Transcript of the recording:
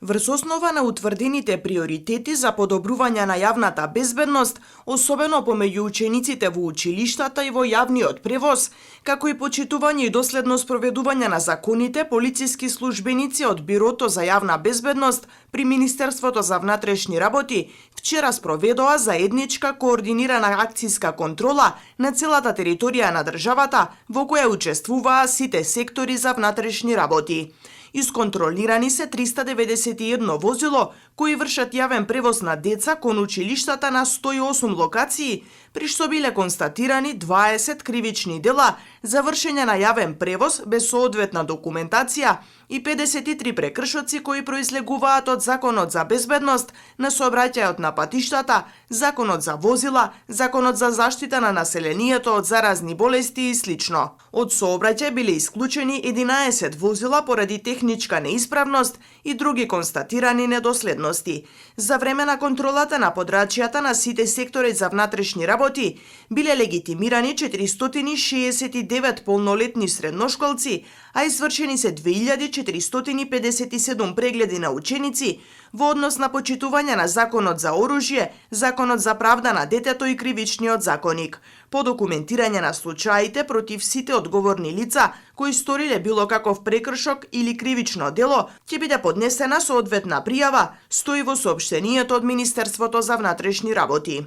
Врз основа на утврдените приоритети за подобрување на јавната безбедност, особено помеѓу учениците во училиштата и во јавниот превоз, како и почитување и доследно спроведување на законите, полициски службеници од Бирото за јавна безбедност при Министерството за внатрешни работи вчера спроведоа заедничка координирана акцијска контрола на целата територија на државата, во која учествуваа сите сектори за внатрешни работи. Исконтролирани се 391 возило кои вршат јавен превоз на деца кон училиштата на 108 локации, при што биле констатирани 20 кривични дела за вршење на јавен превоз без соодветна документација и 53 прекршоци кои произлегуваат од Законот за безбедност на сообраќајот на патиштата, Законот за возила, Законот за заштита на населението од заразни болести и слично. Од сообраќај биле исклучени 11 возила поради техничка неисправност и други констатирани недоследности. За време на контролата на подрачјата на сите сектори за внатрешни работи биле легитимирани 469 полнолетни средношколци, а извршени се 2457 прегледи на ученици во однос на почитување на Законот за оружје, Законот за правда на детето и Кривичниот законик. По документирање на случаите против сите одговорни лица кои сториле било каков прекршок или кривично дело, ќе биде поднесена соодветна пријава, стои во соопштенијето од Министерството за внатрешни работи.